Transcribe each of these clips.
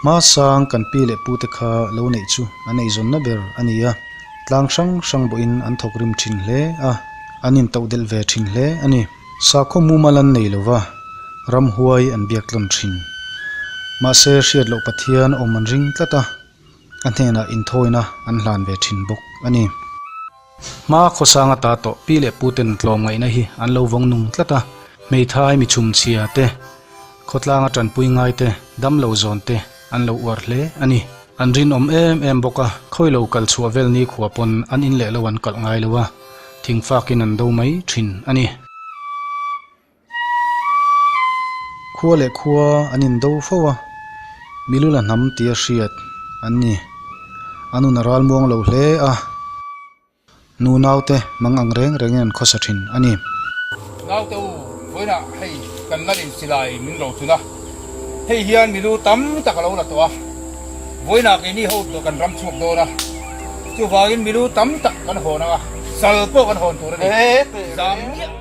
Hma sang kan pi leh pute kha lo neih chu an eizawnna ber a ni a, tlang hrang hrang bawhin an thawk rim thin hle a, an intohdelh ve thin hle a ni. Sakhaw mumal an nei lova, ramhuai an biak tlawn thin. Mahse hriat loh Pathian awm an ring tlat a, a hnenah inthawina an hlan ve thin bawk a ni. Hma khawsang ata tawh pi leh puten tlawmngaihna hi an lo vawng nung tlat a, hmeithai mi chhumchhia te, khawtlanga tanpui ngai te, damlo zawn te an lo uar hle a ni. An rinawm em em bawk a, khawi lo kal chhuah vel nikhua pawn an in leh lo an kalh ngai lo a, thingfakin an do mai thin a ni. Khua leh khua an indo fo a, Milula hnam tia hriat an ni. An hun a ral muang lo hle a, nu naute mang ang reng rengin an khawsa thin a ni. Naute u, vawiinah hei kan la insilai min ro chun a, hei hian milu tam tak a lo la tawh a, vawiinah keini ho tawh kan ram chhuak dawn a, chuvangin milu tam tak kan hawn ang a, sal pawh kan hawn tur a ni. Zam miah.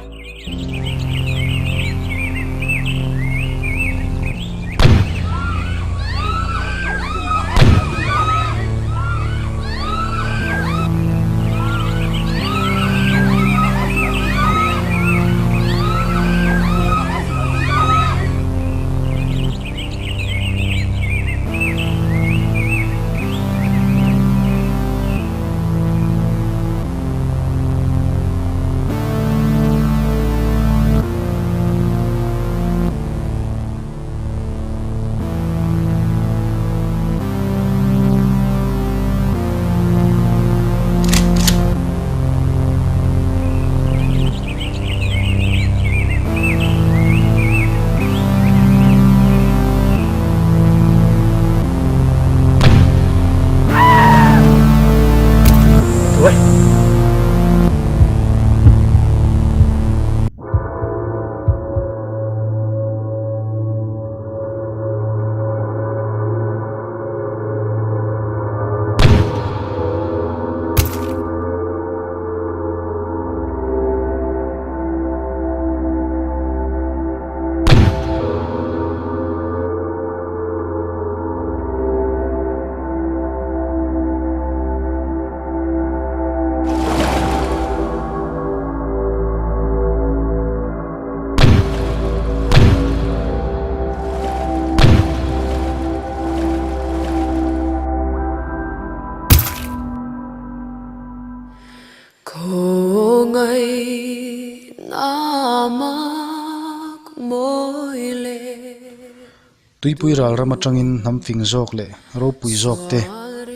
Tuipui ral ram atangin hnam fing zawk leh ropui zawk te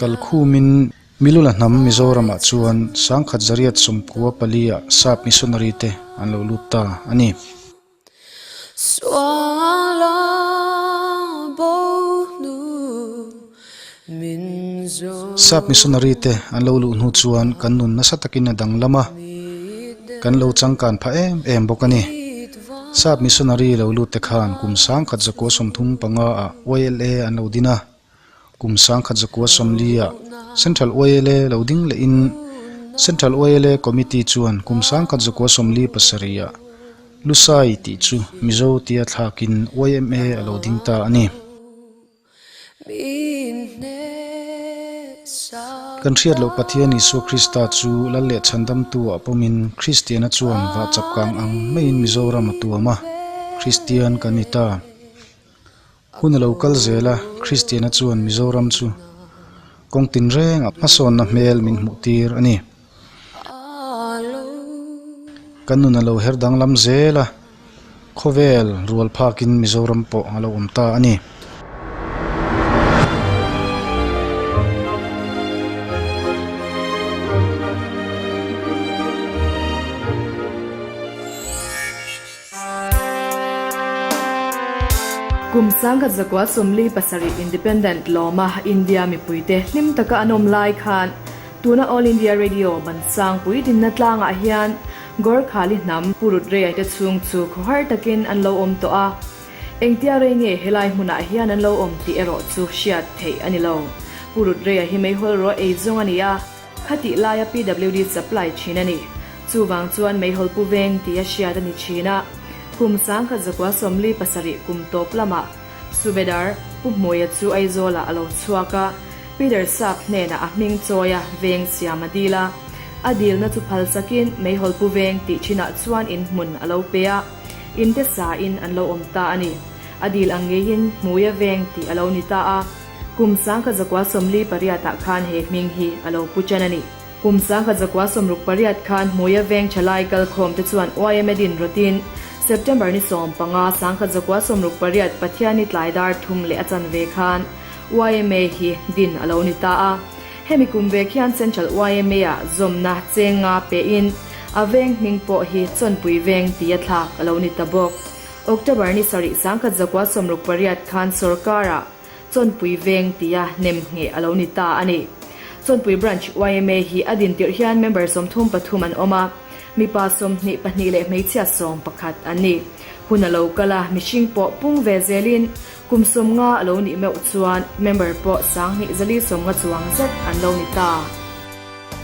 kal khumin Milula hnam Mizoramah chuan sangkhat zariat sawmkua paliah sap missionary te an lo lut ta a ni. Sap missionary te an lo luh hnu chuan kan nun nasa takin a danglam a, kan lo changkan phah em em bawk a ni. Sap missionary lo lut te khan kum sangkhat zakua 35 ah YLA an lo din a. Kum 1940 ah Central YLA lo ding lehin Central YLA Committee chuan kum 1947 ah Lusai tih chu Mizo tia thlakin YMA a lo ding ta a ni. Kan hriat loh Pathian Isua Krista chu Lal leh Chhandamtu ah pawmin Kristiana chuan vahchapkang ang maiin Mizoram a tuam a, Kristian kan ni ta. Hun a lo kal zel a, Kristiana chuan Mizoram chu kawng tinrengah hmasawnna hmel min hmuh tir a ni. Kan nun a lo her danglam zel a, khawvel rual phakin Mizoram pawh a lo awm ta a ni. Kum 1947 Independent lawma India mipuite hlim taka an awm lai khan tuna All India Radio Bansang puidinna tlangah hian Gorkhali hnam Pu Rutreia te chhung chu khawhar takin an lo awm tawh a. Engtia rei nge helai hmunah hian an lo awm tih erawh chu hriat theih a ni lo. Pu Rutreia hi meihawl rawh ei zawng a ni a. Khatih laia PWD supply thin a ni. Chuvang chuan Meihawl Pu Veng tia hriat a ni thin a. Kum 1947 kum tawp lamah Subedar Pu. Pu Hmuia chu Aizawlah a lo chhuak a, Peter Sap hnenah a hming chawia veng siam a dil a. A dilna chu phal sakin Meihawl Pu Veng tih thinah chuan in hmun a lo pe a, in te sain an lo awm ta a ni. A dil ang ngeiin Hmuia Veng tih a lo ni ta a. Kum 1948 ah khan he hming hi a lo pu ṭan a ni. Kum 1968 khan Hmuia Veng ṭhalai kalkhawm te chuan YMA din rawtin September ni 15, 1968 Pathianni tlai dar thum leh a chanve khan YMA hi din a lo ni ta a. Hemi kum ve khian Central YMA ah zawmna cheng nga pehin a veng hming pawh hi Chawnpui Veng tia thlak a lo ni ta bawk. October ni sarih 1968 khan sorkar-ah Chawnpui Veng tia nem ngheh a lo ni ta a ni. Chawnpui Branch yma hi a din tirh hian member 33 an awm a, mipa 22 leh hmeichhia 11 an ni. Hun a lo kal a, mihring pawh pung ve zelin kum 50 a lo nih meuh chuan member pawh 2450 chuang zet an lo ni ta.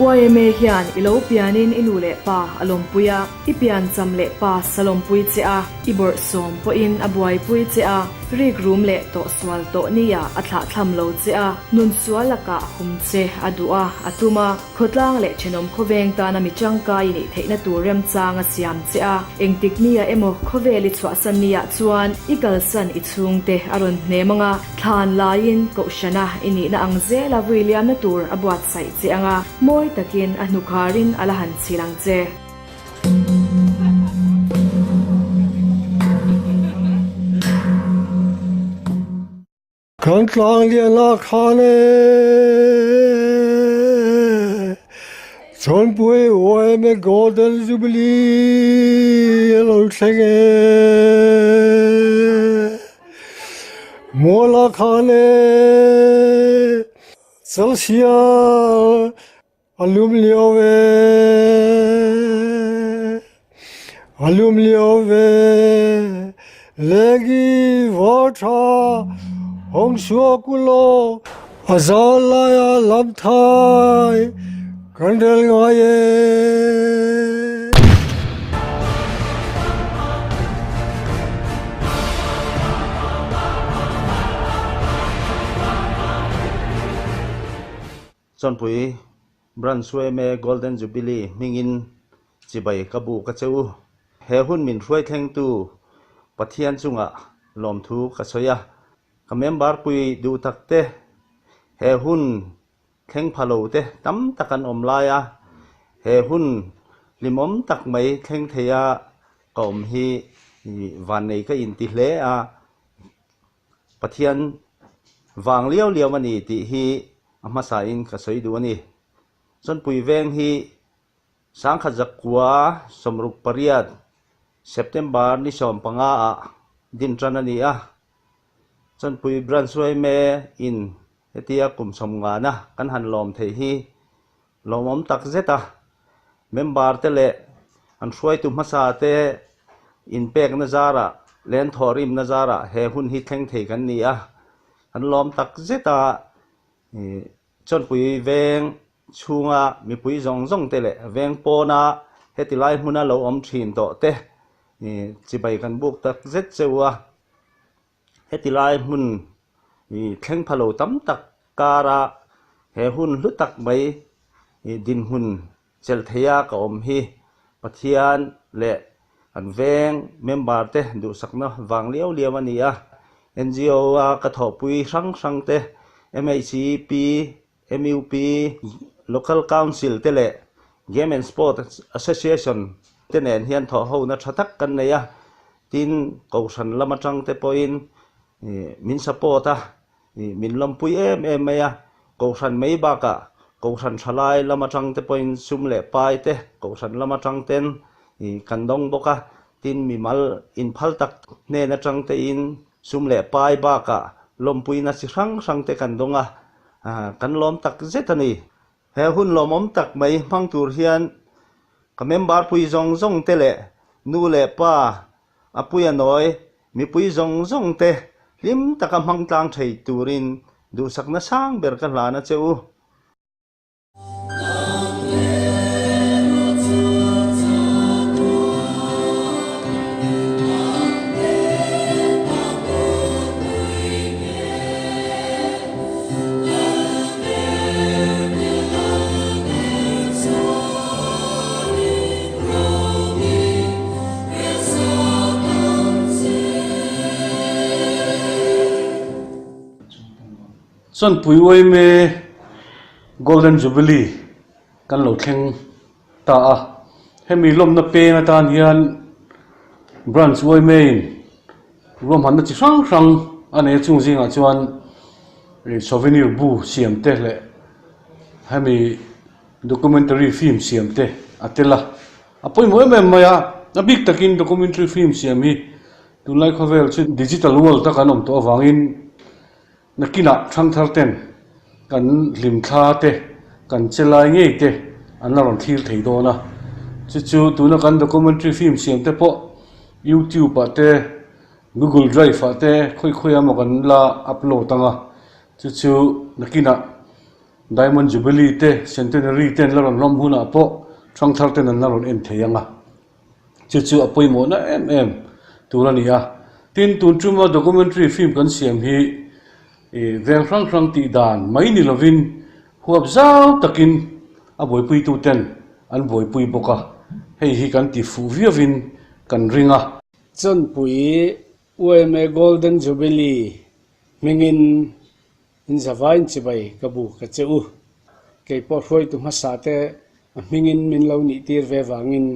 Yma hian i lo pianin i nu leh pa a lawmpui a, i pian cham leh pa sa lawmpui che a, i bawrhsawm pawhin a buaipui che a, rik rum leh tawh sual tawh nia a thlahthlam lo che a, nun sual lakah hum che a duh a, a tum a, khawtlang leh thenawm khawveng tana mi tangkai i neih theihna tur remchang a siam che a, engtik nia emaw khawvel i chhuahsan niah chuan i kalsan i chhungte a rawn hnem ang a, Thlan laiin Kohhrana i nihna ang zela vui liamna tur a buatsaih che ang a, mawi takin a hnukharin a la han chhil ang che. Kan tlang lian a khan e, Chawnpui yma Golden Jubilee a lo thleng e. Muala khan e Chalsial a lum lio ve a lum lio ve Legi va tha hong suak ulaw a zal lai ah lam thai kan rel ngai e. Chawnpui Branch yma Golden Jubilee hmingin chibai ka bu ka che u. He hun min hruai thlengtu Pathian chungah lawmthu ka sawi a. Ka member pui duh tak te he hun thleng pha lo te tam tak an awm lai a, he hun hlimawm tak mai thleng thei a ka awm hi vannei ka inti hle a, Pathian vang liau liau a ni tih hi a hmasa in ka sawi duh a ni. Chawnpui veng hi 1968 September ni 15 ah din tan a ni a, Chawnpui Branch yma in hetia kum 50 na kan han lawm theih hi lawmawm tak zet a, member te leh an hruaitu hmasa te inpekna zarah leh an thawhrimna zarah he hun hi thleng thei kan ni a, kan lawm tak zet a. Chawnpui veng chhunga mipui zawng zawng te leh veng pawna heti lai hmuna lo awm thin tawh te chibai kan buk tak zet cheu a. Heti lai hmun thleng pha lo tam tak kara he hun hlu tak mai dinhmun chelh theia ka awm hi Pathian leh kan veng member te duhsakna vang liau liau a ni a. NGO a ka thawhpui hrang hrang te, MHEP, MUP, Local Council te leh Game and Sport Association te nen hian thawhhona tha tak kan nei a. Tin, Kohhran lam atang te pawhin min support a, min lawmpui em em mai a. Kohhran mai bakah Kohhran thalai lam atang te pawhin sum leh pai te Kohhran lam atang ten kan dawng bawk a. Tin, mimal inphal tak hnen atang tein sum leh pai bakah lawmpuina chi hrang hrang te kan dawng a, kan lawm tak zet a ni. He hun lawmawm tak mai hmang tur hian ka member pui zawng zawng te leh nu leh pa a puia nawi mipui zawng zawng te hlim taka hmang tlang thei turin duhsakna sang ber ka hlan a che u. Chawnpui Uaime Golden Jubilee kan lo thleng ta a, hemi lawmna peng atan hian Branch Uaime in ruahmanna chi hrang hrang a nei a, chung zingah chuan souvenir bu siam te leh hemi documentary film siam te a tel a, a pawimawh em em mai a, a bik takin documentary film siam hi tunlai khawvel chu digital world a kan awm tawh avangin Nakinah thangthar ten kan hlimthla te, kan che lai ngei te an la rawn thlir thei dawn a. Chu chu tuna kan documentary film siam te pawh YouTube ah te, Google Drive ah te khawi khawi emaw kan la upload ang a. Chu chu nakinah Diamond Jubilee te, Centenary te an la rawn hlawm hunah pawh thangthar ten an la rawn en thei ang a. Chu chu a pawimawhna em em tur a ni a. Tin, tun tuma documentary film kan siam hi veng hrang hrang tih dan mai ni lovin huap zau takin a buaipuituten an buaipui bawk a, hei hi kan ti fuh viauvin kan ring a. Chawnpui UMA Golden Jubilee hmingin In zavain chibai ka bu ka che u. Kei pawh hruaitu hmasa te a hmingin min lo nih tir ve vangin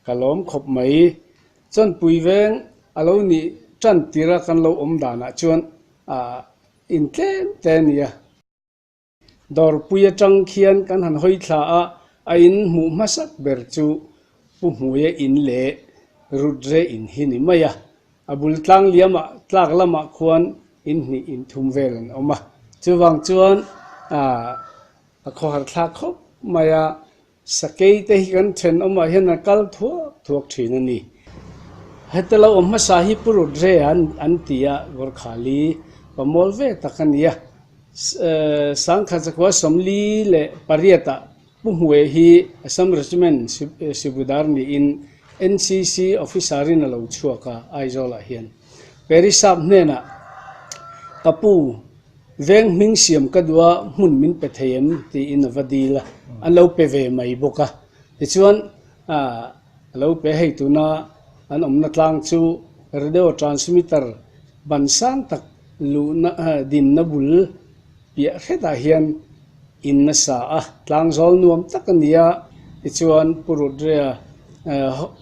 ka lawm khawp mai. Chawnpui veng a lo nih tan tira kan lo awm danah chuan a in tlem te a nia. Dawrpui atang khian kan han hawi thla a, a in hmuh hmasak ber chu Pu Hmuia in leh Rutre in hi ni mai a. A bul tlang liamah tlak lamah khuan in hnih in thum vel an awm a, chuvang chuan a khawhar thlak khawp mai a, sakei te hi kan thenawmah hian a kal thuak thuak thin a ni. Heta lo awm hmasa hi Pu Rudre an ti a, Gorkhali pamawl ve tak a ni a, Sangkhat zakua 48 ah Pu Hmuai hi Assam Regiment Sibudar niin NCC Officer in a lo chhuak a, Aizawl ah hian. Paris Sap hnenah, Ka pu, veng hming siam ka duh a, hmun min pe thei em? tiin a va dil a, an lo pe ve mai bawk a. Tichuan, a lo pe hei tuna an awmna tlang chu radio transmitter ban sang tak luhna dinna bul piah hretah hian In nasa a, tlangzawl nuam tak a ni a, tichuan Pu Rudrea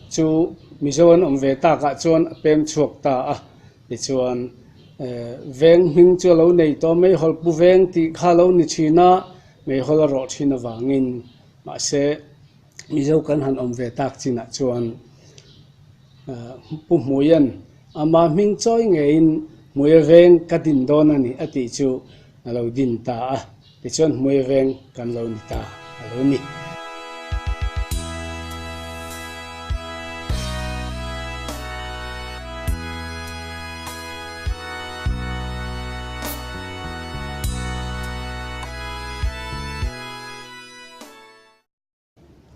chu Mizo an awm ve takah chuan a pem chhuak ta a, tichuan veng hming chu a lo nei tawh a, Meihawl Pu Veng tih kha a lo ni thin a, Meihawl a rawh thin avangin mahse Mizo kan han awm ve tak chinah chuan Pu Hmuian ama hming chawi ngeiin Hmuia Veng ka din dawn a ni a tih chu a lo din ta a, tichuan Hmuia Veng kan lo ni ta a lo ni.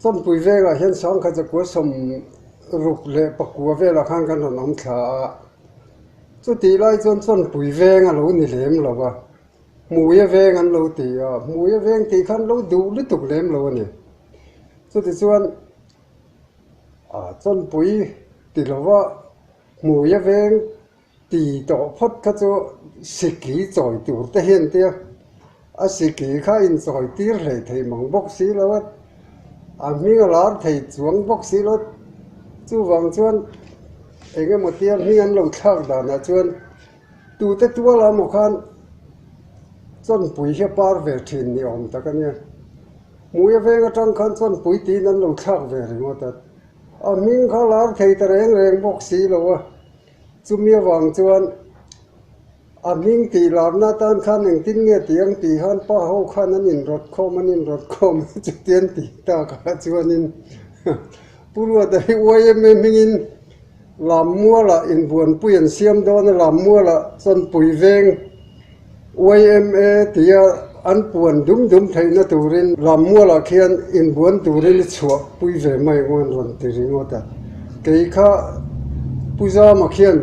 Chawnpui vengah hian sangkhat zakua 69 velah khan kan rawn awm thla a, chutih lai chuan Chawnpui veng a lo ni lem lo a, Hmuia veng an lo ti a, Hmuia veng tih khan lo duh lutuk lem lo a ni. Chutichuan Chawnpui ti lova Hmuia veng Ti tawh phawt kha chu siki chawi tur te hian tia a siki kha inchawi tir hlei thei mang bawk si lo a, a hming a lar thei chuang bawk si lo chuvang chuan eng emaw tia hming an lo thlak danah chuan tute tual emaw khan chawnpui hi a par ve thin ni awm tak a nia, hmui a veng atang khan chawnpui tiin an lo thlak ve ringawt a, a hming kha lar thei ta reng reng bawk si lo a. Chumi avang chuan a hming tih larna atan khan engtin nge tih ang tih khan pa ho khan an inrawt khawm an inrawt khawm a chuti an tih tak ah chuanin Pu Ruata hi YMA hmingin Lammualah inbuanpui an siam dawn a, Lammualah Chawnpui veng YMA tia an puan dum dum theihna turin Lammualah khian inbuan turin i chhuah pui ve mai ang an rawn ti ringawt a. Kei kha Pu Zama khian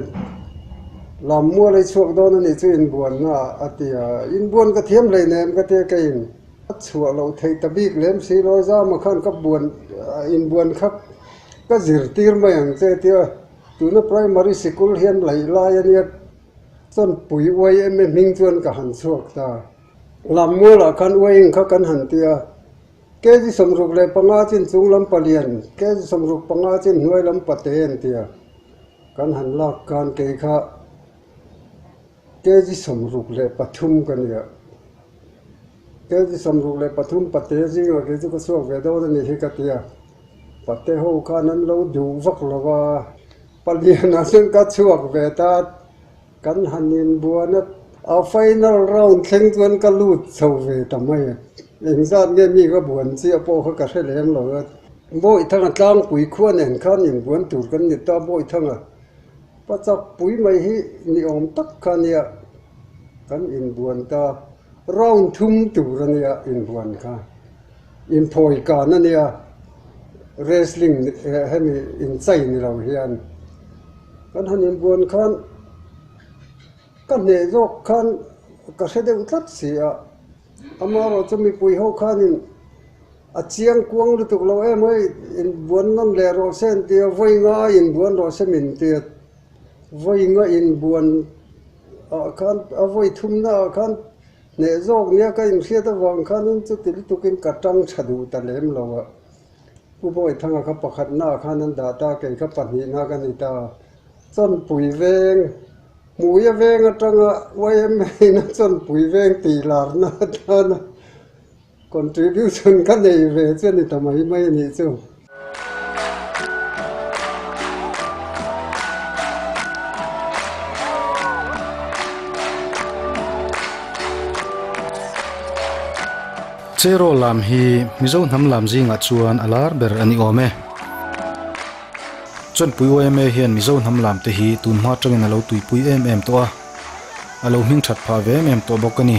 Lammuala i chhuak dawn a nih chu inbuanna ah a ti a, inbuan ka thiam hleinem ka tia keiin a chhuah loh theih ta bik lem si lo, Zama khan ka buan inbuan kha ka zirtir mai ang che tia tuna primary sikul hian laih lai a nia. Chawnpui YMA hming chuan ka han chhuak ta. Lammualah khan weighing kha kan han ti a, kg 65 chin chung lam palian, kg 65 chin hnuai lam pate an ti a, kan han lak khan kei kha kg 63 ka ni a. Kg 63 pate zingah kei chu ka chhuak ve dawn a nih hi ka ti a, pate ho khan an lo duh vak lo va, palianah chuan ka chhuak ve ta. Kan han inbuan a, a final round thleng chuan ka lut chho ve ta mai a. Engzat nge mi ka buan chiah pawh kha ka hre lem lo a. Bawihthanga tlangpui khua nen khan inbuan tur kan ni ta, Bawihthanga pachakpui mai hi ni awm tak kha nia kan inbuan ta. Round thum tur a nia inbuan kha, inphawi kan a nia, wrestling hemi inchei ni lo hian. Kan han inbuan khan ka hneh zawk khan ka hre deuh tlat si a, amaherawh chu mipui ho khanin a chiang kuang lutuk lo em hei inbuan nawn leh rawh se an ti a, vawi nga inbuan rawh se min ti a, vawi nga inbuan ah khan a vawi thumna ah khan hneh zawk nia ka inhriat avang khanin chuti lutukin ka tang tha duh ta lem lo a. Pu Bawithanga kha pakhatnaah khan an dah ta, kei kha pahnihna ka ni ta. Chawnpui veng, Hmuia veng atanga YMA-in a chawnpui veng tih larna atana contribution ka nei ve chu a ni ta mai mai a nih chu. Cheraw lam hi Mizo hnam lam zingah chuan a lar ber a ni awm e. Chawnpui yma hian Mizo hnam lam te hi tun hma atangin a lo tuipui em em tawh a, a lo hming that phah ve em em tawh bawk a ni.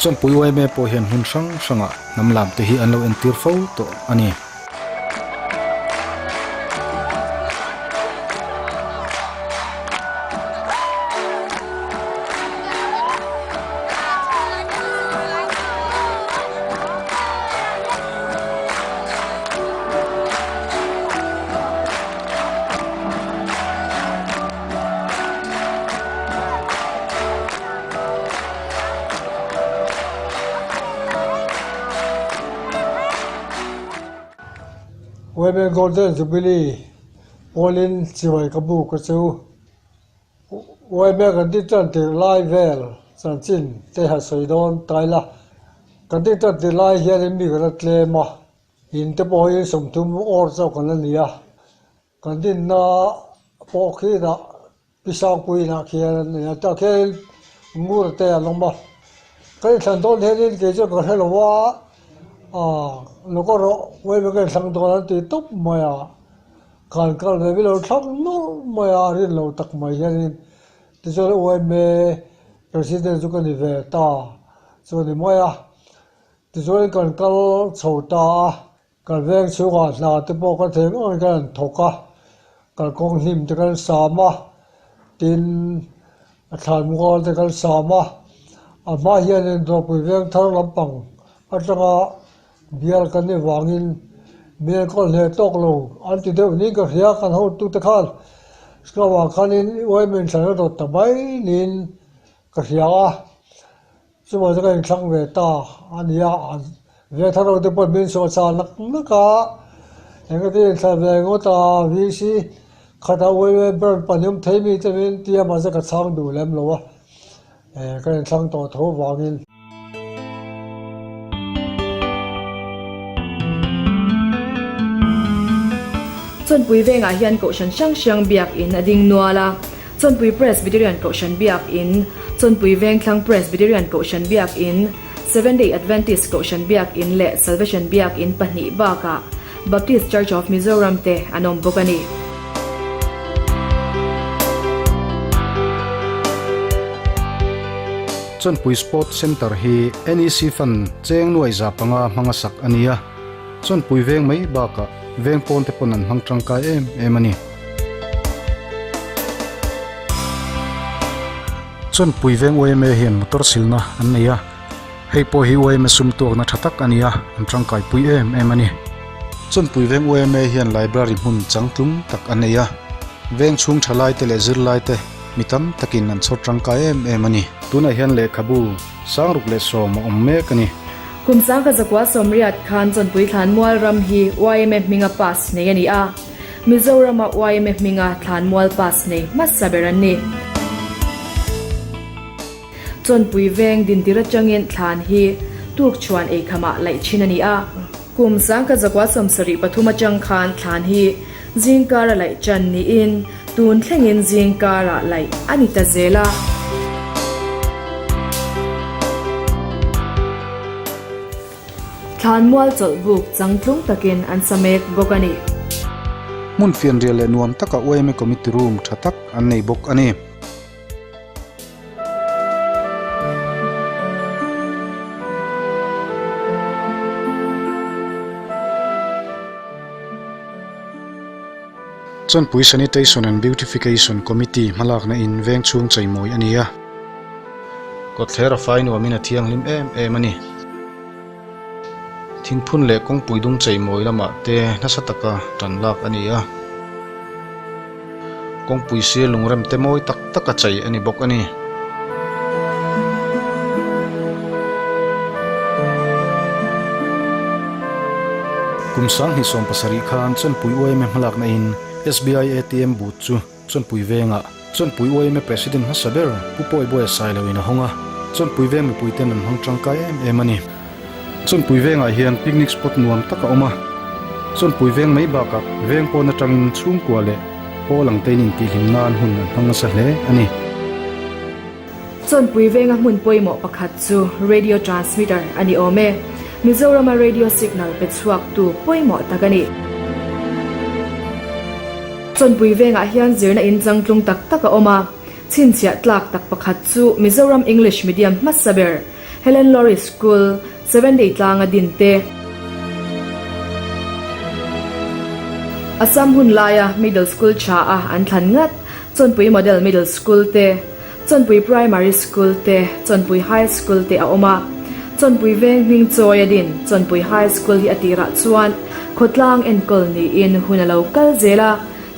Chawnpui yma pawh hian hmun hrang hrangah hnam lam te hi an lo entir fo tawh a ni. Women Golden Jubilee pawlin chibai ka bu ka chu Women kan ti tan tirh lai vel chanchin te han sawi dawn ta ila kan ti tan tirh lai hianin mi kan la tlem a in te pawh hi 30 awr chauh kan la ni a kan dinna pawh khi dah Pi Sangpuiinah khian an nei a, tah khian ngur te an awm a, ka inthlan dawn hianin kei chuan ka hre lo a, aaa lo ka rawh uaime ka inthlang dawn an ti tawp mai a, khan kal ve milo thlang nawlh mai a, rin lo tak mai hianin tichuan uaime president chu ka ni ve ta chu a ni mai a, tichuan kan kal chho ta a. Kan veng chhungah hna te pawh ka thei ngawt kan han thawk a, kalkawng hnim te kan sam a, tin a thlan mual te kan sam a, a hma hianin Dawrpui veng thar lampang atanga bial kan ni vangin bial kawl hle tawk lo an ti deuh niin ka hria kan hotute khan Scout-ah khanin uaim inthlan a dawt ta mai niin ka hria a. Chuvang chu ka inthlang ve ta a ni a, ve thar ho te pawh min sawh chah nak nak a, engati inthlan ve ngawt a, VC khatah uai ber pahnih awm thei mi te min tia mahse ka chhang duh lem lo a, ka inthlang tawh tho vangin. Chawnpui vengah hian Kohhran hrang hrang biakin a ding nual a. Chawnpui Presbyterian Kohhran Biak In, Chawnpui Vengthlang Presbyterian Kohhran Biak In, Seventh Day Adventist Kohhran Biak In leh Salvation Biak In pahnih bakah Baptist Church of Mizoram te an awm bawk a ni. Chawnpui Sport Centre hi NEC Fund cheng nuai 500 hmanga sak a ni a, Chawnpui veng mai bakah veng pawn te pawn an hmang tangkai em em a ni. Chawnpui veng yma hian motor silna an nei a, hei pawh hi yma sum tuakna tha tak a ni a, an tangkai pui em em a ni. Chawnpui veng yma hian library hmun changtlung tak a nei a, veng chhung tha lai te leh zirlai te mi tam takin an chhawr tangkai em em a ni. Tunah hian lehkhabu. 6010 a awm mek a ni. Kum 1980 khan Chawnpui Thlanmual ram hi yma hminga pass nei a ni a, Mizorama yma hminga Thlanmual pass nei hmasa ber an ni. Chawnpui veng dintir atangin thlan hi tukchhuan eikhamah laih thin a ni a. Kum 1973 atang khan thlan hi zingkara laih tan niin tun thlengin zingkara laih a ni ta zel a. Thlanmual chawlhbuk changtlung takin an sa mek bawk a ni. Hmun fianrial leh nuam taka yma Committee Room tha tak an nei bawk a ni. Chawnpui Sanitation and Beautification Committee hmalakna in veng chhung cheimawi a ni a, kawtthler a fai nuamin a thianghlim em em a ni. Thingphun leh kawngpui dung cheimawi lamah te nasa taka tan lak a ni a. Kawngpui sir lungrem te mawi tak taka chei a ni bawk a ni. Kum 2017 khan Chawnpui yma hmalakna in SBI ATM booth chu Chawnpui vengah Chawnpui yma President hmasa ber Pu Pawi Bawia Sailo in a hawng a, Chawnpui veng mipui ten an hmang tangkai em em a ni. Chawnpui vengah hian picnic spot nuam tak a awm a, Chawnpui veng mai bakah veng pawn atangin chhungkua leh pawl ang tein intihhlim nan hun an hmang nasa hle a ni. Chawnpui venga hmun pawimawh pakhat chu radio transmitter a ni awm e. Mizorama radio signal pe chhuaktu pawimawh tak a ni. Chawnpui vengah hian zirna in changtlung tak tak a awm a, chhinchhiah tlak tak pakhat chu Mizoram English Medium hmasa ber Helen Lawrie School, Seven Day tlanga din te. Assam hun laia Middle School tha a an thlan ngat Chawnpui Model Middle School te, Chawnpui Primary School te, Chawnpui High School te a awm a. Chawnpui veng hming chawi a din Chawnpui High School hi a tirah chuan khawtlang enkawl niin hun a lo kal zel a,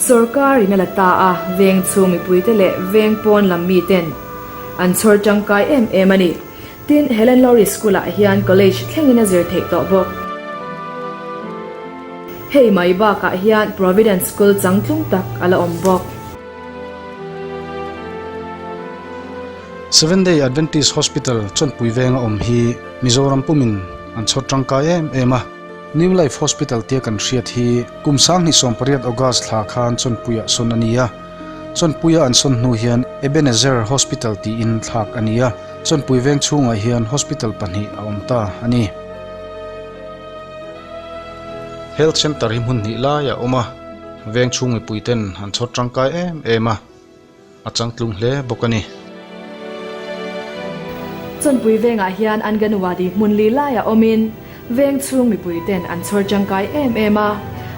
sorkar in a la ta a, veng chhung mipuite leh veng pawn lam miten an chhawr tangkai em em a ni. Tin, Helen Lowry School-ah hian college thlengin a zir theih tawh bawk. Hei mai bakah hian Providence School changtlung tak a la awm bawk. Seven Day Adventist Hospital Chawnpui venga awm hi Mizoram pumin an chhawr tangkai em em a. New Life Hospital tia kan hriat hi kum 2018 August thla khan Chawnpuiah sawn a ni a. Chawnpuia an sawn hnu hian Ebenezer Hospital tiin thlak a ni a. Chawnpui veng chhungah hian hospital pahnih a awm ta a ni. Health Center hi hmun hnih lai a awm a. Veng chhung mipui ten an chhawr tangkai em em a, a changtlung hle bawk a ni. Chawnpui vengah hian Anganwadi hmun li laiah awmin veng chhung mipui ten an chhawr tangkai em em a.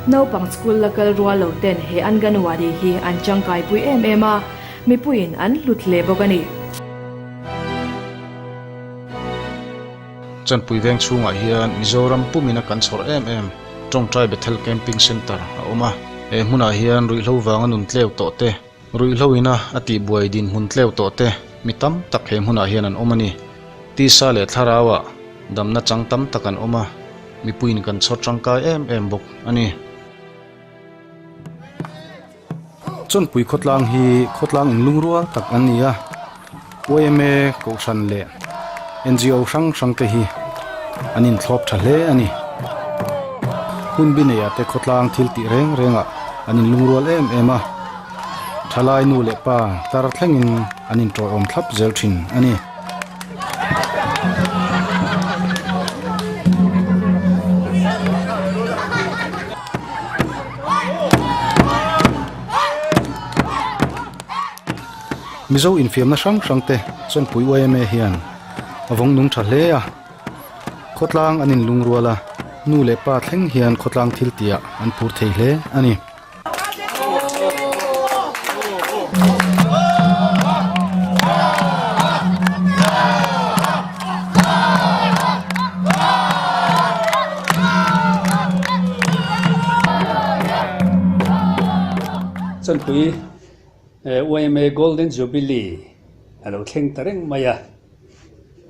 Naupang school la kal rual lo ten he Anganwadi hi an tangkai pui em em a, mipuiin an hlut hle bawk a ni. Chawnpui veng chhungah hian Mizoram pumin a kan chhawr em em. Tawngtai Bethel Camping Centre a awm a, he hmunah hian ruihhlo vanga nun tleu tawh te, ruihhlo ina a tihbuai dinhmun tleu tawh te mi tam tak he hmunah hian an awm a ni. Tisa leh thlarauah damna chang tam tak an awm a, mipuiin kan chhawr tangkai em em bawk a ni. Chawnpui khawtlang hi khawtlang inlungrual tak an ni a, yma kohhran leh NGO hrang hrang te hi an inthlawp tha hle a ni. Hun bi neiah te khawtlang thil tih reng rengah an inlungrual em em a, thalai nu leh pa tar thlengin an inṭawiawm thlap zel thin a ni. Mizo infiamna hrang hrang te Chawnpui yma hian a vawng nung tha hle a, khawtlang an inlungrual a, nu leh pa thleng hian khawtlang thil tihah an phur thei hle a ni. Chawnpui yma Golden Jubilee a lo thleng ta reng mai a.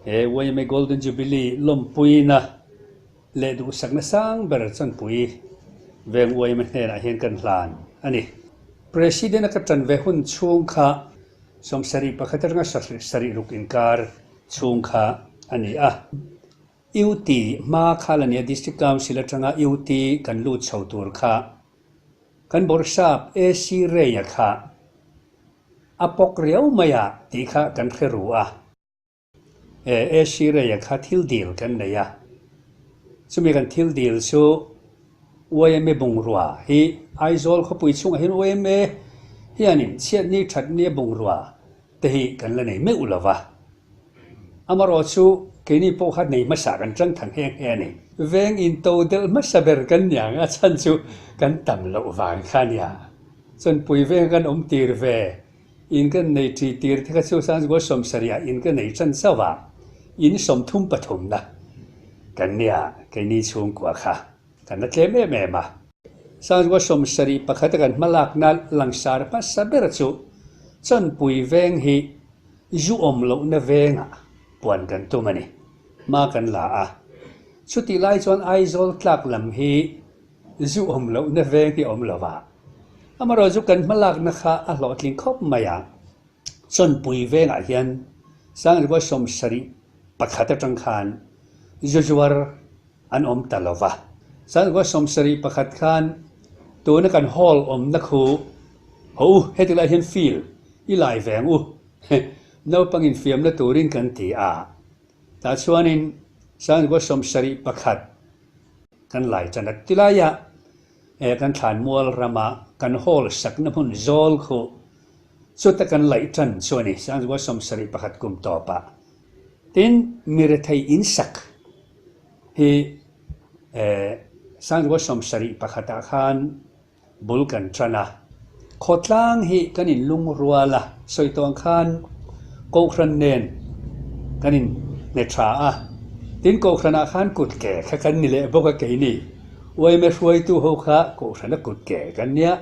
He YMA Golden Jubilee lawmpuina leh duhsakna sang ber chanpui veng YMA hnenah hian kan hlan a ni. President a ka tan ve hun chhung kha 71 atanga 76 inkar chhung kha a ni a. UT hma kha la nia District Council atanga UT kan lut chho tur kha kan bawrhsap AC Ray-a kha a pawk riau mai a tih kha kan hre ru a. AC Ray-a kha thil dil kan nei a, chumi kan thil dil chu YMA bungrua hi Aizawl khawpui chhungah hian YMA hianin chhiatni thatni bungrua te hi kan la nei meuh lo va. Amarawh chu keini pawh kha nei hmasa kan tang thang nghe nghe a ni. Veng in to delh hmasa ber kan ni ang a chhan chu kan tam loh vang kha a nia. Chuan pui veng kan awm tir ve, in kan nei ṭi tir te kha chu Sangzua 70 ah in ka nei ṭan chauh a, in 33 na kan nia keini chhungkua kha kan la tlem em em a. Sangzua 71 a kan hmalakna langsar hmasa ber chu Chawnpui veng hi Zu awm lohna vengah puan kan tum a ni. Hma kan la a. Chutih lai chuan Aizawl tlak lam hi zu awm lohna veng hi a awm lo va. Amaherawhchu zu kan hmalakna kha a hlawhtling khawp mai a. Chawnpui vengah hian Sangrikua 71 atang khan zu zuar an awm ta lo va. Sangrikua 71 khan tuna kan hall awmna khu Ho u, heti lai hian field i lai ve ang u, naupang infiamna turin kan ti a. Tah chuanin Sangkua 71 kan lai tan a ti laia kan thlanmual rama kan hall sakna hmun zawl khu chuta kan laih tan chu a ni, Sangkua 71 kum tawpah. Tin, mi rethei insak hi Sangkua 71 ah khan Bul kan ṭan a, khawtlang hi kan in lungrual a, sawi tawh ang khan Kohhran nen kan in hne ṭha a, tin Kohhranah khan kut ke kha kan ni leh bawk a keini YMA hruaitu ho kha Kohhrana kut ke kan nia,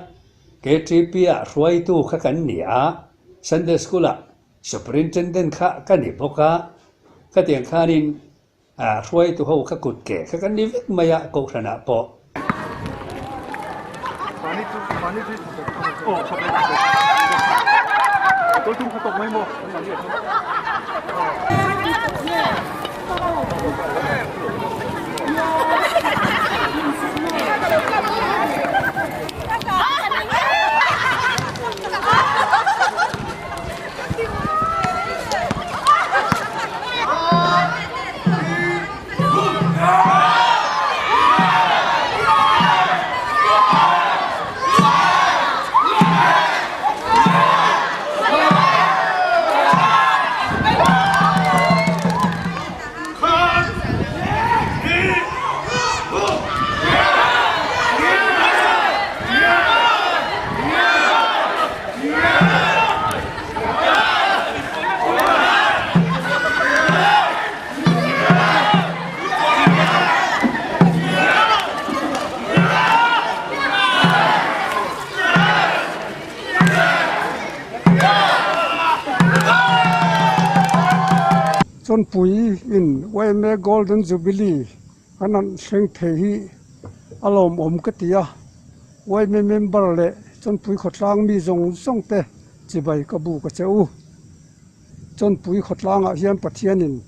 KTP ah hruaitu kha kan ni a, Sunday School ah Superintendent kha ka ni bawk a, khatiang khanin Hruaitu ho kha kut ke kha kan ni vek mai a Kohhranah pawh. Chawnpui in YMA Golden Jubilee an han thleng thei hi a lawmawm ka ti a, YMA member leh Chawnpui khawtlang mi zawng zawng te chibai ka buk a che u. Chawnpui khawtlangah hian Pathianin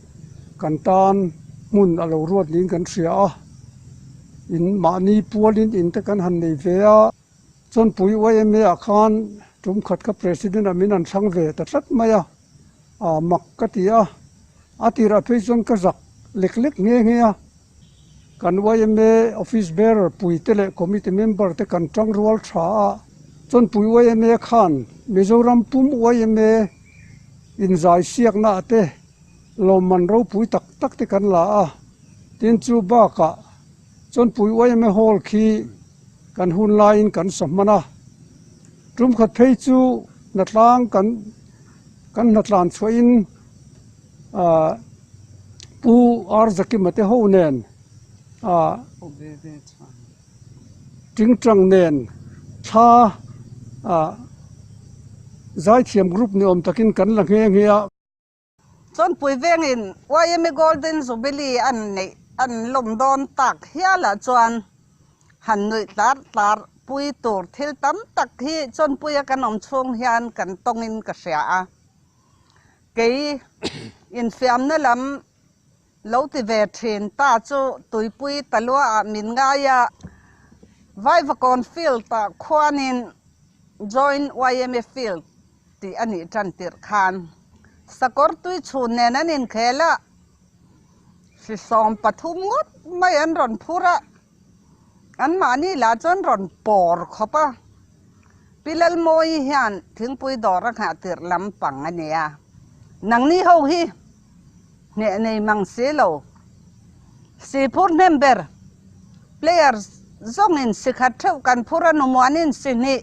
kan tan hmun a lo ruat niin kan hria a, in mahni pualin in te kan han nei ve a, Chawnpui YMA ah khan tum khat kha President ah min han thlang ve ta tlat mai a, aa mak ka ti a, a tirah phei chuan ka zak lek lek nghe nghe a, kan YMA office bearer puite leh committee member te kan tang rual tha a, Chawnpui YMA khan Mizoram pum YMA inzai siakna ah te lawmman ropui tak tak te kan la a, tin chu bakah Chawnpui YMA hall khi kan hun laiin kan sa hman a, tum khat phei chu hnatlang kan kan hnatlan chhuahin ah Pu Ar Zakima te ho nen ah Tingtang nen thla ah zaithiam group ni awm takin kan la nghe nghe a. Chawnpui vengin YMA Golden Jubilee an neih an lawm dawn tak hialah chuan han nuih tlar tlar pui tur thil tam tak hi Chawnpuia kan awm chhung hian kan tawngin ka hria a. Kei infiamna lam lo ti ve thin ta chu tuipui taluaah min ngai a, Vaivakawn field-ah khuanin Joint YMA Field tih a nih tan tirh khan sakawr tui chhun nen an inkhel a, hri 13 ngawt mai an rawn phur a, anmahni lah chuan rawn pawr khawp a. Pi Lalmawii hian thingpui dawr a nghah tirh lampang a nia, nangni ho hi hneh nei mang si lo. Siphur hnem ber player zawngin si khat theuh kan phur a numuanin si hnih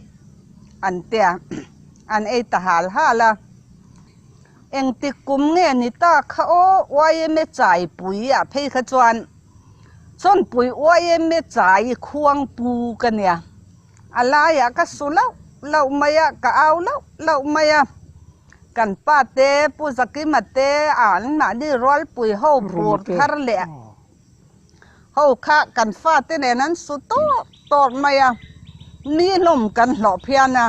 an tia an ei ta hal hal a. Engtik kum nge ni ta kha aw YMA chai pui ah phei kha chuan Chawnpui YMA chai khuang pu ka nia. A laiah ka su lauh lauh mai a, ka au lauh lauh mai a. Kan pa te, Pu Zakima te, an mahni rualpui ho phur thar leh ho kha kan fate nen an su tawk tawk mai a. Mi hlawm kan hlawh phian a,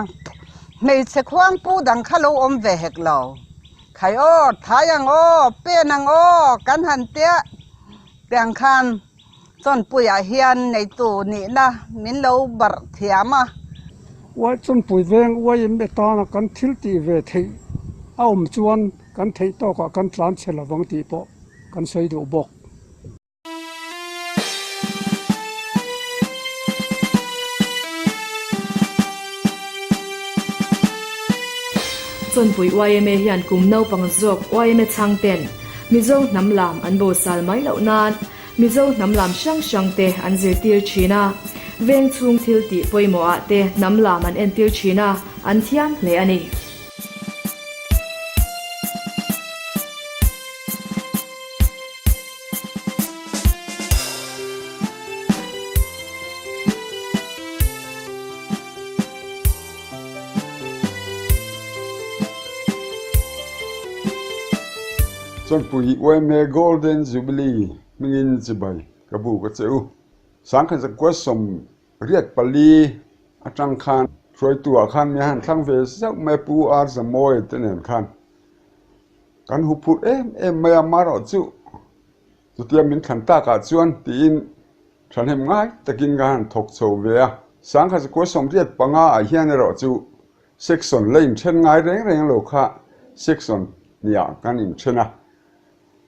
hmeichhe khuangpu dang kha lo awm ve hek lo. Khai aw, thai ang aw, pen ang aw kan han tia tiang khan. Chawnpuiah hian neitu nihna min lo barh thiam a. Uai Chawnpui veng uaiin atana kan thil tih ve theih a awm chuan kan theih tawkah kan tlan chhe lovang tih pawh kan sawi duh bawk. Chawnpui YMA hian kum naupang zawk YMA chhang ten Mizo hnam lam an bosal mai loh nan Mizo hnam lam hrang hrang te an zirtir thin a, veng chhung thil tih pawimawh ah te hnam lam an entir thin a, an thiam hle a ni. Chawnpui YMA Golden Jubilee hmingin chibai ka bu ka che u. Sangkhat zakua 84 atang khan hruaitu ah khan mi han thlang ve zauh mai Pu R Zamawi te nen khan kan hu phurh em em mai a, marawh chu chutia min thlan takah chuan tiin thahnem ngai takin ka han thawk chho ve a. Sangkhat zakua 85 ah hian erawh chu Section la inthen ngai reng reng lo kha section hniah kan inthen a,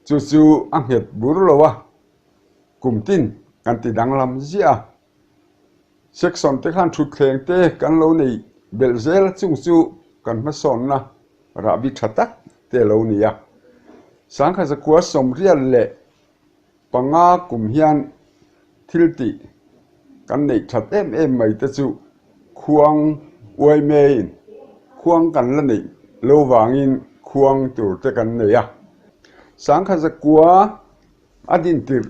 chu chu a nghet bur lo a, kum tin kan ti danglam ziah a. Section te khan thutthleng te kan lo nei belh zel a, chung chu kan hmasawnna rahbi tha tak te a lo ni a. 1995 kum hian thil tih kan neih that em em mai te chu khuang uai maiin khuang kan la neih lo vangin khuang tur te kan nei a. 1900 a din tirh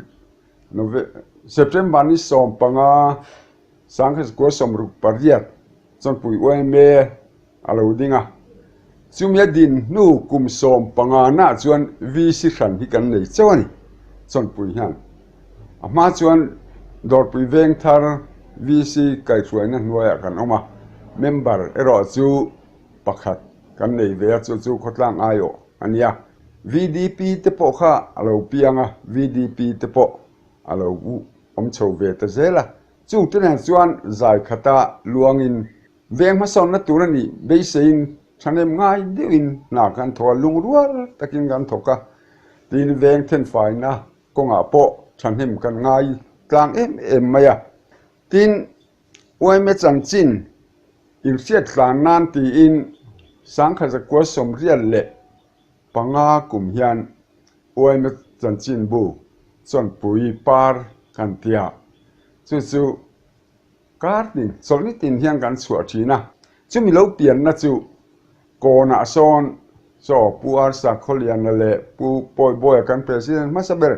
Nove September ni 15 1968 Chawnpui uai a lo ding a. Chumi a din hnu kum 15 nah chuan VC hran hi kan nei chauh a ni, Chawnpui hian. A hma chuan Dawrpui Vengthar VC kaihhruaina hnuaiah kan awm a, member erawh chu pakhat kan nei ve a, chu chu khawtlang aiawh a nia. VDP te pawh kha a lo piang a, VDP te pawh a lo awm chho ve ta zel a. Chungte nen chuan zai khata luangin Veng hmasawnna tur a nih beiseiin thahnem ngai deuhin hna kan thawk a, lungrual takin kan thawk a, tiin veng thenfaina kawngah pawh thahnem kan ngai tlang em em mai a. Tin, YMA chanchin inhriat tlan nan tiin 1985 kum hian YMA chanchinbu Chawnpui par kan ti a, chu chu Kar tin, chawlhni tin hian kan chhuah thin a, chumi lo pianna chu kawnah sawn chaw Pu Arsa Khawliana leh Pu Pawibawia kan President hmasa ber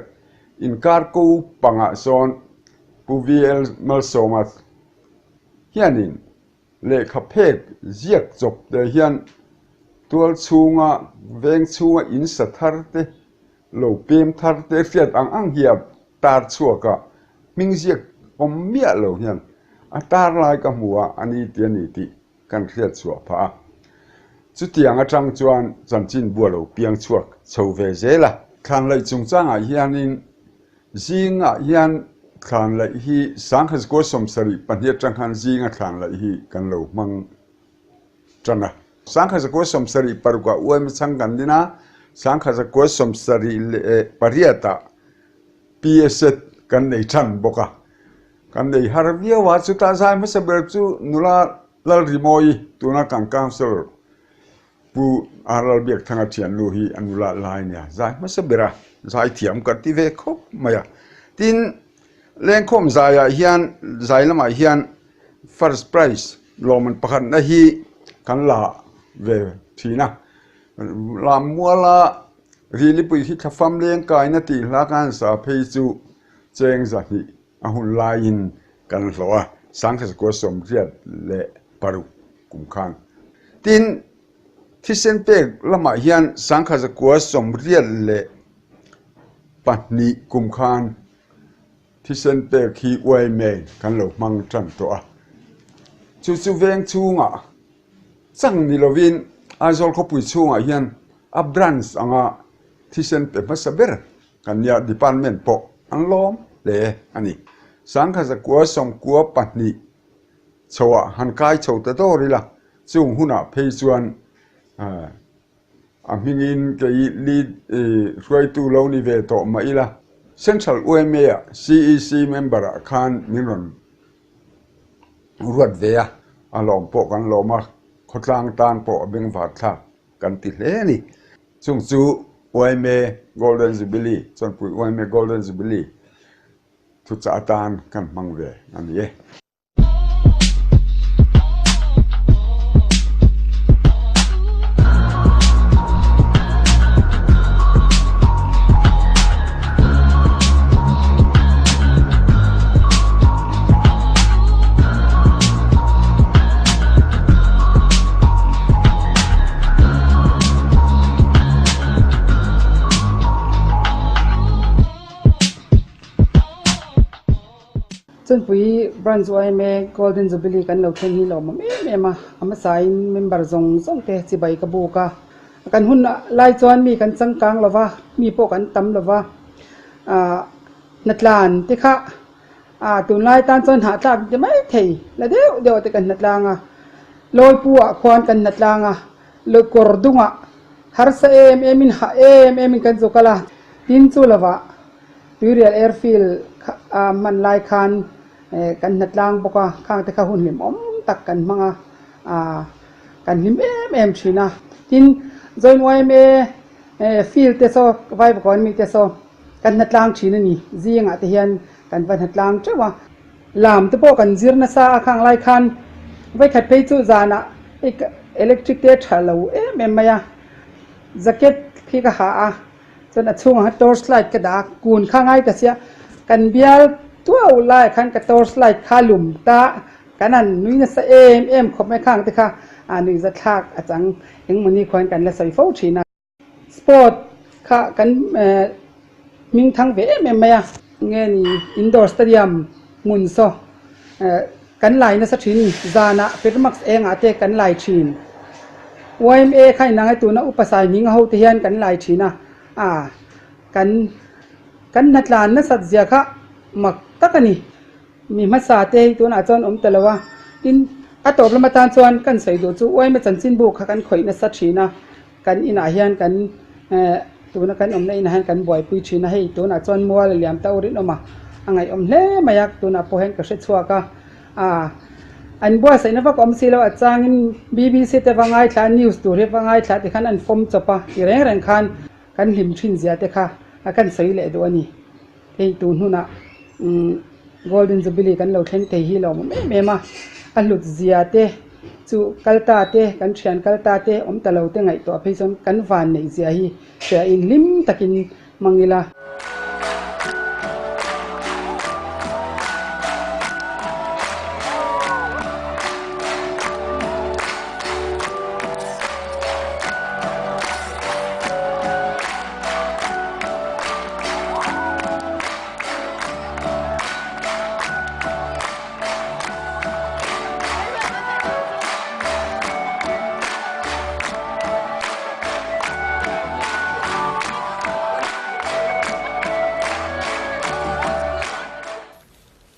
inkar ko pangah sawn Pu VL Malsawma hianin lehkha phek ziak chawp te hian. Tual chhunga, veng chhunga in sa thar te, lo pem thar te hriat ang ang hi a tar chhuak a, hming ziak awm miah lo hian a tar lai ka hmu a, a ni ti a ni tih kan hriat chhuah phah a. Chutiang atang chuan chanchinbu a lo piang chhuak chho ve zel a. Thlanlaih chungchangah hianin zingah hian thlanlaih hi Sangkhazkua 72 atang khan zinga thlanlaih hi kan lo hmang tan a. 1976 ah UM chhang kan din a, 1978 ah PSZ kan nei tan bawk a. Kan nei har viau a, chutah zai hmasa ber chu nula Lalrimawi tuna kan councillor Pu Ralbiakthanga thiannu hi a nula lai a nia, zai hmasa ber a, zai thiam kan ti ve khawp mai a. Tin, lengkhawm zaiah hian, zai lamah hian First prize lawmman pakhatna hi kan la ve thin a, Lammuala Rilipui hi thlafam leng kaina tih hla kan sa phei chu cheng 200 a hun laiin kan hlawh a, 1986 kum khan. Tin, thisen pek lamah hian 1982 kum khan Thisen pek hi yma kan lo hmang tan tawh a, chu chu veng chhungah chang ni lovin Aizawl khawpui chhungah hian a branch anga thisen pe hmasa ber kan nia, department pawh an lawm hle a ni. 1992 chhoah han kai chho ta dawr ila, chung hunah phei chuan A hmingin kei lead hruaitu lo ni ve tawh mah ila, Central yma ah CEC member ah khan min rawn ruat ve a, a lawm pawh kan lawm a, khawtlang tan pawh a bengvar thlak kan ti hle a ni. Chung chu yma Golden Jubilee, Chawnpui yma Golden Jubilee thuchah atan kan hmang ve a ni e. Chunpui Branch yma Golden Jubilee kan lo thlen hi lawmawm em em a, a hmasain member zawng zawng te chibai ka buk a, kan hun lai chuan mi kan changkang lo va, mi pawh kan tam lo va, ah hnatlan te kha ah tunlai tan chuan hahtlak ti mai thei la deuh deuh te kan hnatlang a, Lawipu ah khuan kan hnatlang a, kawr dungah harsa em em in hah em em in kan zu kal a, tin chu lovah. Tuirial Airfield a hman lai khan kan hnatlang bawk a, khang te kha hun hlimawm tak kan hmang a, kan hlim em em thin a. Tin, Join yma field te saw, Vaivakawn mi te saw kan hnatlang thin a ni, zingah te hian kan va hnatlang teuh a. Lam te pawh kan zir nasa a, khang lai khan vawikhat phei chu zanah electric te a tha lo em em mai a, jacket khi ka ha a. Chuan a chhungah khan torch light ka dah a, kun kha ngai ta sia, kan bial tuau laiah khan ka torch light kha lum ta, kan han nui nasa em em khawp mai khang te kha a nuih zathlak a chang engmawni khuan kan la sawi fo thin a. Sport kha kan hming thang ve em em mai a, nge ni indoor stadium hmun saw Kan lai nasa thin ni. Zanah Petromax engah te kan lai thin. Yma kha inang e tuna upa sai hming ho te hian kan lai thin a. A kan kan hnatlan nasat zia kha mak tak a ni. Mi hmasa te hi tunah chuan awm ta lo a. Tin, a tawp lam atan chuan kan sawi duh chu yma chanchinbu kha kan khawih nasa thin a. Kan inah hian kan tuna kan awmna inah hian kan buaipui thin a, hei tunah chuan mual a liam ta u rinawm a, a ngaihawm hle mai a, tunah pawh hian ka hre chhuak a, ah an buatsaihna vak awm si lo a changin BBC te va ngaithla a news tur hi va ngaithla tikhan an fawm chawp a ti reng reng khan kan hlim thin zia te kha a kan sawi leh duh a ni. Hei tun hunah umm Golden Jubilee kan lo thleng thei hi lawmawm em em a, a hlut zia te chu kal ta te kan thian kal ta te awm ta lo te ngaihtuah phei chuan kan van neih zia hi hria in hlim takin hmang ila.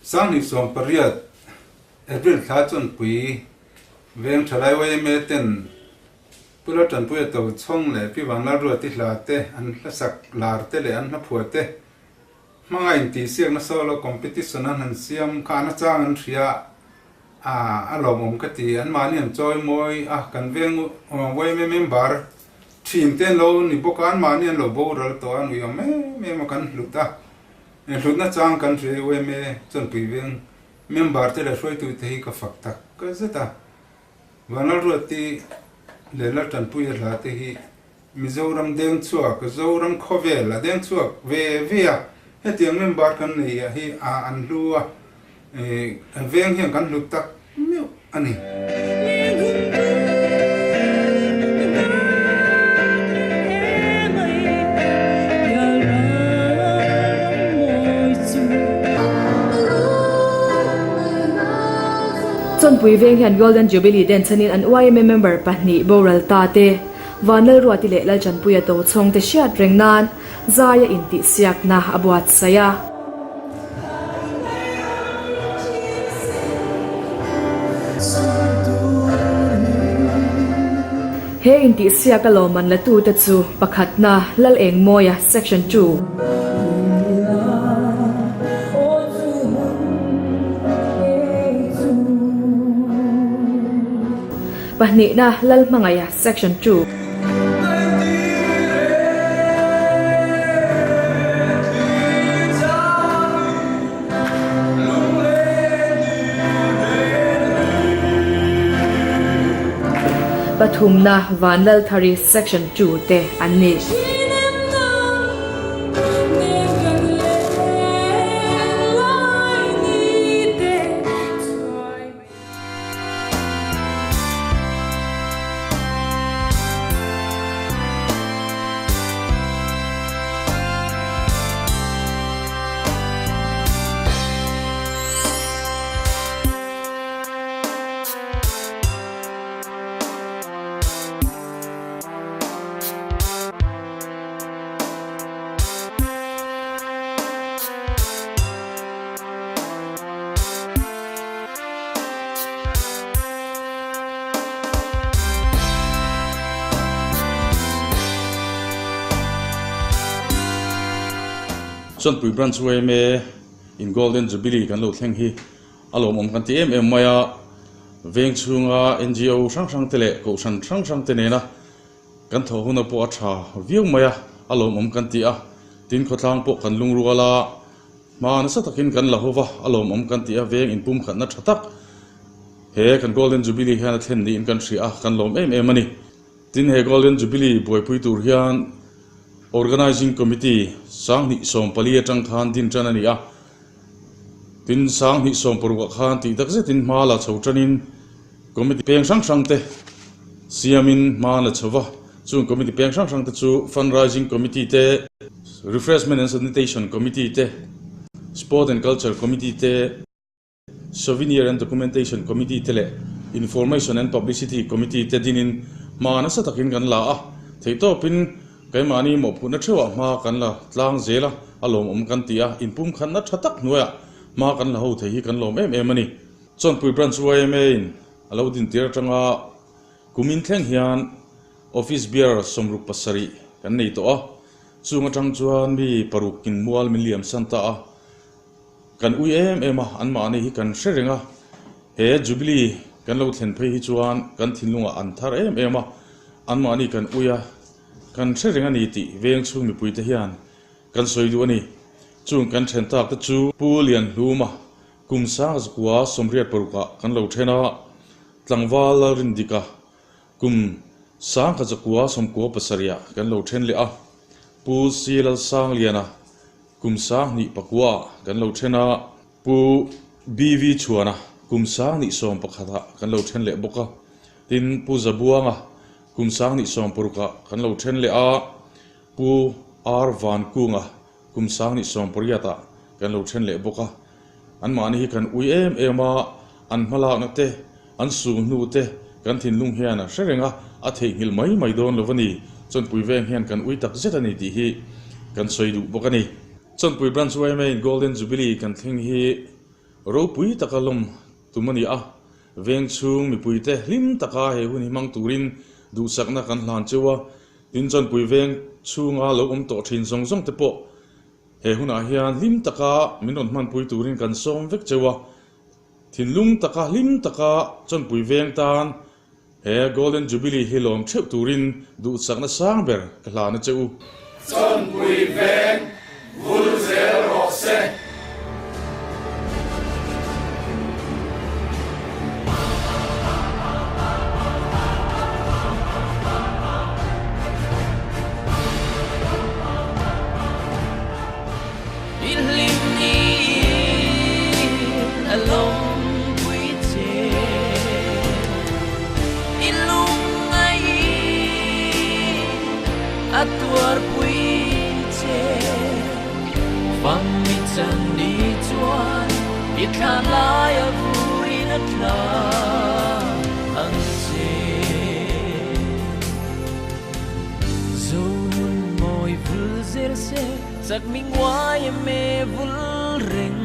2018 April thla Chawnpui Veng Thalai yma ten Pu Laltanpuia Tochhawng leh Pi Vanlalruati hla te an hlasak lar te leh an hlaphuah te hmanga intihsiakna solo competition an han siam kha a nachang an hria a, a lawmawm ka ti. Anmahni an chawi mawi a, kan veng yma member thin te an lo ni bawk a, anmahni an lo boral tawh a, an uiawm em em a kan hlut a. Hlutna chang kan hria yma Chawnpui Veng member te leh hruaitute hi ka fak tak zet a. Vanlalruati leh Laltanpuia hla te hi Mizoram deng chhuak, Zoram khawvel a deng chhuak ve ve a, hetiang member kan nei ah hi a an hlu a, veng hian kan hlut tak meuh a ni. Chawnpui veng hian Golden Jubilee den chhanin an yma member pahnih boral ta te, Vanlalruati leh Lalchanpuia Tochhawng te hriat reng nan zaia intihsiakna a buatsaih a. He intihsiaka lawmman latute chu pakhatna Lalengmawia Section ii. Pahnihna Lalhmangaia Section ii. Pathumna Vanlalthari Section ii te an ni. Chawnpui Branch yma in Golden Jubilee kan lo thleng hi a lawmawm kan ti em em mai a, veng chhunga NGO hrang hrang te leh kohhran hrang hrang te nena kan thawh huna pawh a tha viau mai a, a lawmawm kan ti a, tin khawtlang pawh kan lungrual a. Hma nasa takin kan la hova, a lawmawm kan ti a, veng inpumkhatna tha tak he kan Golden Jubilee hian a thlen niin kan hria a, kan lawm em em a ni. Tin, he Golden Jubilee buaipui tur hian Organising Committee 2014 atang khan din tan a ni a, tin 2016 ah khan tih tak zetin hma la chho tanin Committee peng hrang hrang te siamin hma la chho va, chung Committee peng hrang hrang te chu Fundraising Committee te, Refreshment and Sanitation Committee te, Sport and Culture Committee te, Souvenir and Documentation Committee te leh Information and Publicity Committee te dinin hma nasa takin kan la a, theihtawpin keimahni mawhphurhna theuhah hma kan la tlang zel a, a lawmawm kan ti a, inpumkhatna tha tak hnuaiah hma kan la ho thei hi kan lawm em em a ni. Chawnpui Branch yma in a lo din tir atanga kumin thleng hian Office Bearer 67 kan nei tawh a, chung atang chuan mi paruk in mual min liam san ta a, kan ui em em a, anmahni hi kan hre reng a, he Jubilee kan lo thlen phei hi chuan kan thinlungah an thar em em a, anmahni kan ui a, kan hre reng a ni tih veng chhung mipuite hian kan sawi duh a ni. Chung kan then tak te chu Pu Lianhluma Kum sang zakua 86 ah kan lo then a, tlangval Lalrindika kum 1997 ah kan lo then leh a, Pu Si Lalsangliana kum 2009 ah kan lo then a, Pu BV Chhuana kum 2011 ah kan lo then leh bawk a, tin Pu Zabuanga kum 2016 ah kan lo then leh a, Pu R Vankunga Kum 2018 ah kan lo then leh bawk a, anmahni hi kan ui em em a, an hmalakna te, an sung hnu te kan thinlung hian a hre reng a, a theihnghilh mai mai dawn lo a ni. Chawnpui veng hian kan ui tak zet a ni tih hi kan sawi duh bawk a ni. Chawnpui Branch yma in Golden Jubilee kan thleng hi. ropui taka lawm tum a ni a, veng chhung mipuite hlim taka he hun hi hmang turin duhsakna kan hlan cheu a, tin Chawnpui veng chhunga lo awm tawh thin zawng zawng te pawh he hunah hian hlim taka min rawn hmanpui turin kan sawm vek cheu a, thinlung taka hlim taka Chawnpui veng tan He Golden Jubilee hi lawm theuh turin duhsakna sang ber ka hlan a che u. Chawnpui veng vul zel rawh se. I hlim niin a lawmpui che. I lungaiin a tuarpui che. Fam i chan ni chuan i thlan lai a vurin a tla ang che. Zonun mawi vul zel se. Chak mi nguai em e vul reng